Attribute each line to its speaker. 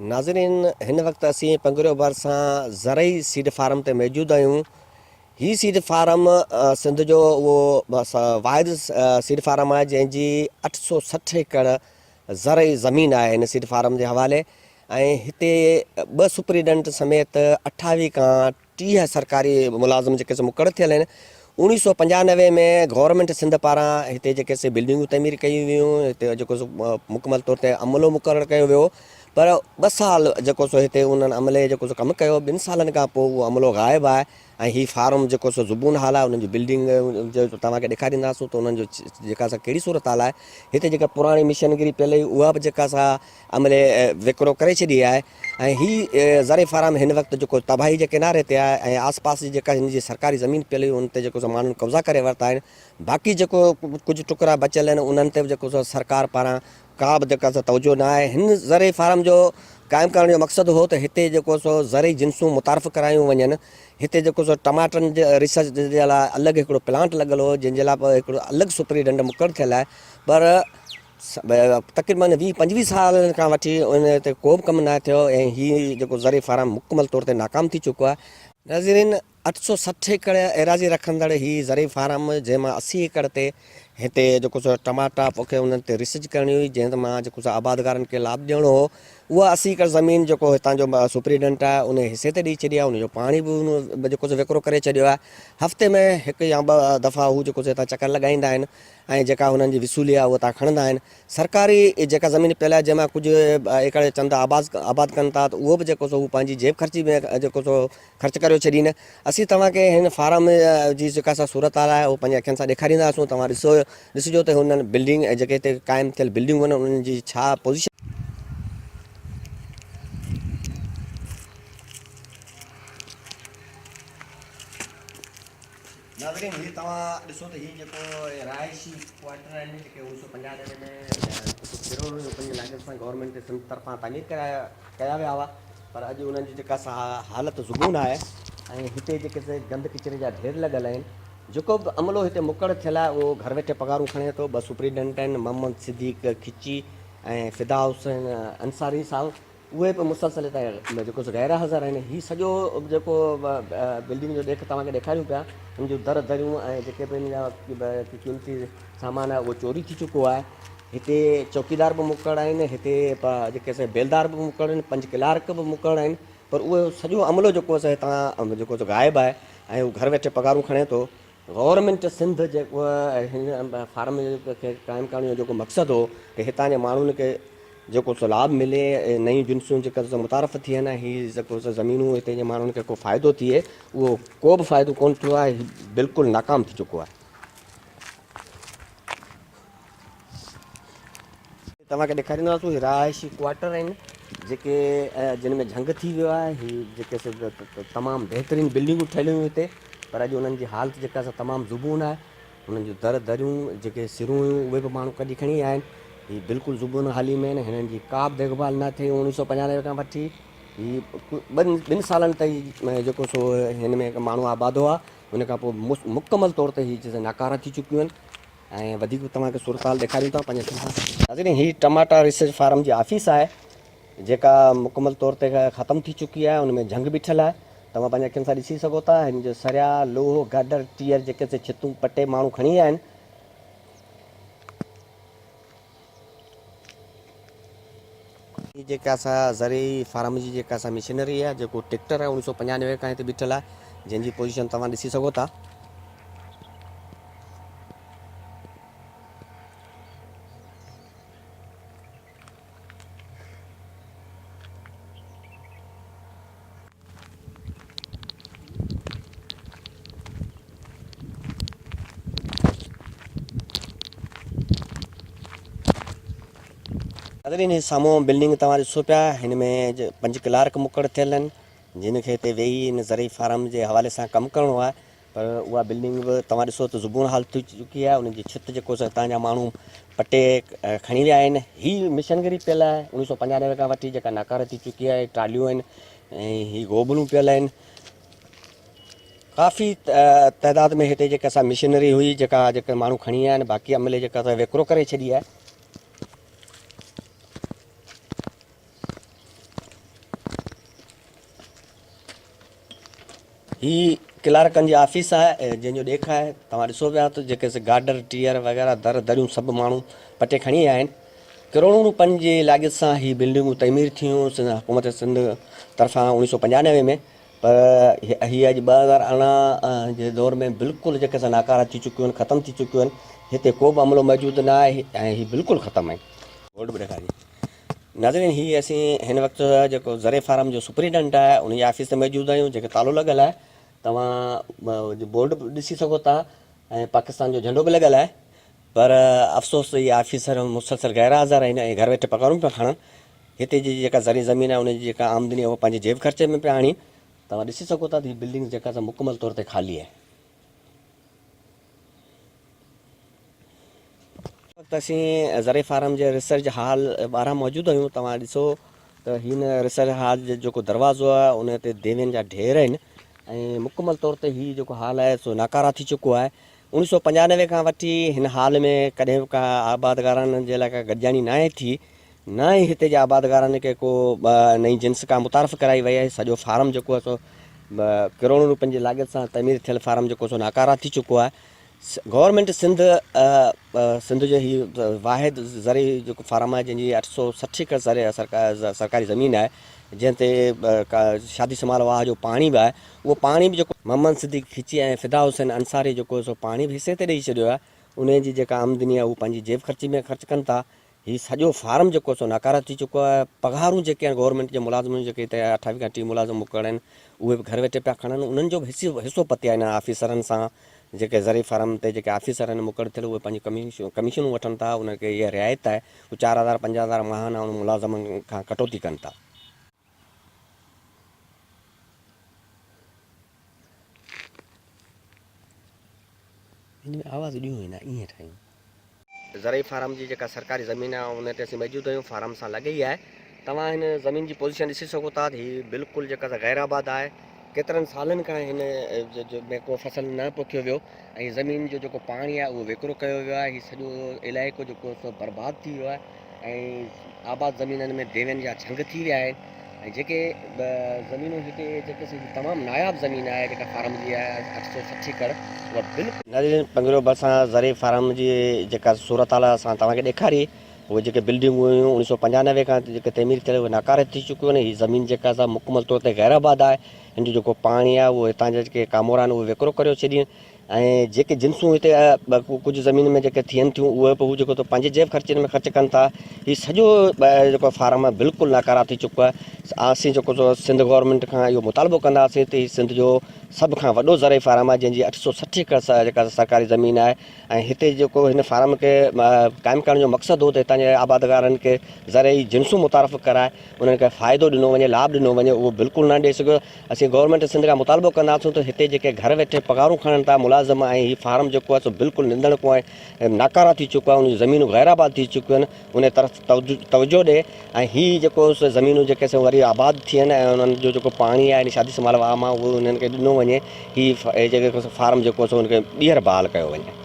Speaker 1: ناظرين هن وقت اسين پنگريو ڀرسان زرعي سيڊ فارم تي موجود آهيون. هي سيڊ فارم سنڌ جو اهو واحد سيڊ فارم آهي جنهن جي 860 ايڪڙ زرعي زمين آهي هن سيڊ فارم جي حوالي ۽ هتي ٻه سپريڊنٽ سميت 28 کان 30 سرڪاري ملازم جيڪي سي مقرر ٿيل آهن. اوڻيهه سو پنجانوي ۾ گورنمينٽ سنڌ پاران هتي جيڪي سي بلڊنگون تعمير ڪيون ويون، هتي جيڪو سو مڪمل طور تي عملو مقرر ڪيو ويو پر ٻه سال جيڪو سو هتي انهن عملي جيڪو سو ڪم ڪيو، ٻن سالن کان پوء اهو عملو غائب آهي ۽ هي فارم جيڪو سو زبون حال آهي، انهن جي بلڊنگ جو توهان کي ڏيکارينداسون ته انهن جو جيڪا سا ڪهڙي صورتحال آهي. هتي جيڪا پراڻي مشنگري پيل هئي اها به جيڪا سا عملي وڪرو ڪري ڇڏي آهي ۽ هي زرعي فارم هن وقت جيڪو تباهي جي ڪناري تي آهي ۽ آس پاس جي جيڪا هن جي سرڪاري زمين پيل هئي ان تي جيڪو سو ماڻهن قبضا ڪري ورتا آهن باقي جيڪو ڪجهه ٽڪرا بچيل آهن انهن تي به جيڪو سو سرڪار پاران ڪا به جيڪا سو توجهه نه آهي هن زرعي فارم جو قائم ڪرڻ جو مقصد هو ته هتي جيڪو سو زرعي جنسون متعارف ڪرايون وڃن هتي جيڪو سو ٽماٽن جي ريسرچ جي لاء الڳ هڪڙو پلانٽ لڳل هو جنهن جي لاء هڪڙو الڳ سپريڊنٽ مقرر ٿيل آهي پر تقريبن ويهه پنجويهه سالن کان وٺي ان تي ڪو به ڪم ناهي ٿيو ۽ هي جيڪو زرعي فارم مڪمل طور تي ناڪام ٿي چڪو آهي. ناظرين 860 ايڪڙ ايراضي رکندڙ هي زرعي فارم جنهن مان 80 ايڪڙ تي هتي جيڪو سو ٽماٽا پوکي انهن تي ريسرچ ڪرڻي هئي جنهن مان جيڪو سو آبادگارن کي لاڀ ڏيڻو هو اها 80 ايڪڙ زمين جيڪو هتان جو سپريڊنٽ آهي ان حصي تي ڏئي ڇڏي آهي ان جو پاڻي به جيڪو سو وڪرو ڪري ڇڏيو آهي هفتي ۾ هڪ يا ٻه دفعا هو جيڪو سو هتان چڪر لڳائيندا آهن ۽ جيڪا هنن جي وصولي آهي اها تان کڻندا آهن. سرڪاري جيڪا زمين پيل آهي جنهن مان ڪجهه ايڪڙ چند آباز آباد ڪن ٿا ته اهو به جيڪو سو هو پنهنجي جيب خرچي ۾ جيڪو سو خرچ ڪريو ڇڏين. اسين توهان کي هن فارم جي جيڪا سا صورتحال آهي اهو پنهنجي اکين سان ڏيکارينداسون توهان ڏسو ڏسجو ته هنن بلڊنگ جيڪي هتي قائم ٿيل بلڊنگون آهن انهن جي ڇا پوزيشن ناظرين هي توهان ڏسو ته هي جيڪو رهائشي ڪوارٽر آهن جيڪي اوڻيهه سو پنجانوي ۾ ڪجهه ڪروڙ روپين جي لاڳت سان گورنمينٽ سنڌ طرفان تعمير ڪرايا ڪيا ويا هئا پر اڄ انهن جي جيڪا سا حالت زبون آهي ۽ هتي جيڪي سي گند ڪچري جا ڍير لڳل آهن جيڪو به عملو هتي مقرر ٿيل آهي اهو گهر ويٺي پگهارون کڻي ٿو ٻه سپريڊنٽ آهن محمد صديق کچي ۽ فدا حسين انصاري صاحب اهي به مسلسل هتان جيڪو سو غير حاضر آهن. هي سڄو جيڪو بلڊنگ جو ڏيک توهان کي ڏيکاريون پيا ان جون در دريون ۽ جيڪي به ان جا قيمتي سامان آهي اهو چوري ٿي چڪو آهي. هتي چوڪيدار به مقرر آهن هتي جيڪي سي بيلدار به مقرر آهن پنج ڪلارڪ به مقرر آهن پر اهو سڄو عملو جيڪو سو هتان جيڪو سو غائب آهي ۽ هو گهر ويٺي پگهارون کڻي ٿو. گورنمينٽ سنڌ جيڪو هن فارم کي قائم ڪرڻ جو جيڪو مقصد هو ته هتان جي ماڻهن کي جيڪو سو لاڀ ملي ۽ نيون جنسون جيڪا سو متعارف ٿين ۽ هي جيڪو سو زمينون هتي جي ماڻهن کي ڪو فائدو ٿئي اهو ڪو به فائدو ڪونه ٿيو آهي هي بلڪل ناڪام ٿي چڪو آهي. توهان کي ڏيکارينداسون هي رهائشي ڪوارٽر آهن جيڪي جن ۾ جهنگ ٿي ويو آهي هي جيڪي سو تمام بهترين بلڊنگون ٺهيل هيون هتي پر اڄ انهن جي حالت جيڪا سا تمام زبون آهي هنن جون در دريون جيڪي سرون هيون اهي به ماڻهو ڪڍي کڻي ويا آهن. هي بلڪل زبون حالي ۾ آهن. هنن جي ڪا به ديک ڀال نه ٿي. اوڻيهه سو پنجانوي کان وٺي هي ٻن ٻن سالن تائين جيڪو سو هن ۾ ماڻهو آباد هئا. ان کان پوء مڪمل طور تي هي چيزون ناڪاره ٿي چڪيون آهن ۽ وڌيڪ توهان کي صورتحال ڏيکاريون ٿا پنهنجي اکين سان. ناظرين هي ٽماٽا ريسرچ فارم جي آفيس آهي. جيڪا مڪمل طور تي ختم ٿي چڪي آهي ان ۾ جهنگ بيٺل آهي توهان پنهنجي اکين سان ڏسي سگهو ٿا هن جو سريا لوهه گاڏر ٽيئر جيڪي سي ڇتون پٽي ماڻهو کڻي ويا آهن. هي جيڪا سا زرعي فارم جي جيڪا سا مشنري آهي جيڪو ٽيڪٽر آهي اوڻيهه سو پنجانوي کان هتي بيٺل آهي جنهن جي پوزيشن توهان ڏسي سگهو ٿا. ناظرين هي سامهون بلڊنگ توهان ڏسو پيا هن ۾ پنج ڪلارڪ مقرر ٿيل آهن جن کي هتي ويهي هن زرعي فارم جي حوالي سان ڪم ڪرڻو آهي پر اها بلڊنگ به توهان ڏسو ته زبون حالت ٿي چڪي آهي ان جي ڇت جيڪو سو هتان جا ماڻهو پٽي کڻي ويا آهن هي مشنگري پيل آهي اوڻيهه سو پنجانوي کان وٺي جيڪا ناڪاره ٿي چڪي آهي ٽراليون آهن ۽ هي گوبلون پيل آهن ڪافي تعداد ۾ هتي جيڪا سا مشنري هئي جيڪا جيڪا ماڻهو کڻي آيا آهن باقي عملي جيڪا سا وڪرو ڪري ڇڏي آهي. هي ڪلارڪن جي آفيس آهي جنهن جو ڏيک آهي توهان ڏسو پيا ته جيڪي سي گارڊر ٽيئر وغيره در دريون سڀ ماڻهو پٽي کڻي آيا آهن ڪروڙون روپين جي لاڳت سان هي بلڊنگون تعمير ٿيون سنڌ حڪومت سنڌ طرفان اوڻيهه سو پنجانوي ۾ پر هي اڄ 2018 جي دور ۾ بلڪل جيڪي سا ناڪاره ٿي چڪيون آهن ختم ٿي چڪيون آهن هتي ڪو به عملو موجود نه آهي ۽ هي بلڪل ختم آهن. بورڊ به ڏيکارجي. ناظرين هي اسين هن وقت جيڪو زرعي فارم جو سپرنٽنڊنٽ آهي ان جي آفيس تي موجود آهيون جيڪي تالو لڳل آهي توهان بورڊ به ڏسي سگهو ٿا ۽ پاڪستان جو جهنڊو به لڳل آهي پر افسوس هي آفيسر مسلسل غير حاضر آهن ۽ گهر ويٺي پگهارون پيا کڻن هتي جي جيڪا زرعي زمين آهي ان جي جيڪا آمدني آهي اها پنهنجي جيب خرچي ۾ پيا آڻين توهان ڏسي سگهو ٿا ته هي بلڊنگ جيڪا سا مڪمل طور تي خالي آهي. وقت اسين زرعي فارم جي ريسرچ هال ٻاهران موجود آهيون توهان ڏسو ته هن ريسرچ هال جو جيڪو دروازو آهي ان تي ديوين جا ڍير آهن ۽ مڪمل طور تي هي جيڪو هال آهي سو ناڪارا ٿي چڪو آهي اوڻيهه سو پنجانوي کان وٺي هن هال ۾ ڪڏهن به ڪا آبادگارن جي لاء ڪا گڏجاڻي ناهي ٿي نه ئي هتي جي آبادگارن کي ڪو نئين جنس ڪا متعارف ڪرائي وئي آهي سڄو فارم جيڪو آهي سو ڪروڙن روپين جي لاڳت سان تعمير ٿيل فارم جيڪو سو ناڪارا ٿي چڪو آهي گورنمينٽ سنڌ سنڌ جو هي واحد زرعي جيڪو فارم آهي جنهن جي 860 ايڪڙ زرعي سرڪاري زمين آهي جنهن تي شادي سمال واهه جو پاڻي به آهي اهو پاڻي به جيڪو محمد صديق کيچي ۽ فدا حسين انصاري جيڪو سو پاڻي به حصي تي ڏئي ڇڏيو آهي انهي جي جيڪا آمدني آهي هو پنهنجي جيب خرچي ۾ خرچ ڪن ٿا هي سڄو فارم جيڪو سو ناڪاره ٿي چڪو آهي، پگهارون جيڪي آهن گورنمينٽ جي ملازمن جون جيڪي هتي اٺاويهه کان 30 ملازم مقرر آهن اهي به گهر ويٺي پيا کڻن انهن جو به حصو پتي آهي انهن آفيسرن سان جيڪي زرعي فارم تي جيڪي آفيسر آهن مقرر ٿيل اهي پنهنجون ڪميشنون وٺن ٿا انهن کي اها رعايت آهي هو 4000 5000 ماهانه انهن ملازمن کان ڪٽوتي ڪن ٿا. هن ۾ آواز ڏيون ئي نه ائين ٺاهيون. زرعي فارم جي جيڪا سرڪاري زمين آهي ان تي اسين موجود آهيون فارم سان لڳي ئي آهي توهان هن زمين جي پوزيشن ڏسي سگهو ٿا ته هي بلڪل جيڪا سا غير آباد آهي ڪيترن سالن کان هن ۾ ڪو فصل نه پوکيو ويو ۽ زمين جو جيڪو پاڻي آهي اهو ويڪرو ڪيو ويو آهي هي سڄو علائقو جيڪو سو برباد ٿي ويو آهي ۽ آباد زمينن ۾ ديوين جا جهنگ ٿي ويا آهن ۽ جيڪي به زمينون هتي جيڪي سي تمام ناياب زمين آهي جيڪا فارم جي آهي 860 ايڪڙ اها بلڪل. ناظرين پنگريو ڀرسان زرعي فارم جي جيڪا صورتحال اسان توهان کي ڏيکاري اهي جيڪي بلڊنگون هيون اوڻيهه سو پنجانوي کان جيڪي تعمير ٿيل اهي ناڪاره ٿي چڪيون آهن هي زمين جيڪا سا مڪمل طور تي غير آباد آهي هن جو جيڪو پاڻي آهي اهو هتان جا جيڪي ڪامورا آهن اهي وڪرو ڪريو ڇڏين ۽ جيڪي جنسون هتي ڪجهه زمين ۾ جيڪي ٿين ٿيون اهي به هو جيڪو ته پنهنجي جيب خرچين ۾ خرچ ڪن ٿا هي سڄو جيڪو فارم آهي بلڪل ناڪارا ٿي چڪو آهي اسين جيڪو سو سنڌ گورنمينٽ کان اهو مطالبو ڪنداسين ته هي سنڌ جو سڀ کان وڏو زرعي فارم آهي جنهن جي 860 ايڪڙ جيڪا سرڪاري زمين آهي ۽ هتي جيڪو هن فارم کي قائم ڪرڻ جو مقصد هو ته هتان جي آبادگارن کي زرعي جنسون متعارف ڪرائي انهن کي فائدو ڏنو وڃي لاڀ ڏنو وڃي اهو بلڪل نه ڏئي سگهيو اسين گورنمينٽ سنڌ کان مطالبو ڪنداسون ته هتي جيڪي گهر ويٺي پگهارون کڻن ٿا ملازم ۽ هي فارم جيڪو آهي سو بلڪل نندڻڪو ۽ ناڪاره ٿي چڪو آهي ان جون زمينون غير آباد ٿي چڪيون آهن ان طرف توجهه ڏي ۽ هي جيڪو سو زمينون جيڪي سو وري آباد ٿين ۽ انهن جو جيڪو پاڻي آهي شادي سمال واهه مان اهو انهن کي ڏنو وڃي هي جيڪو فارم جيڪو سو ان کي ٻيهر بحال ڪيو وڃي.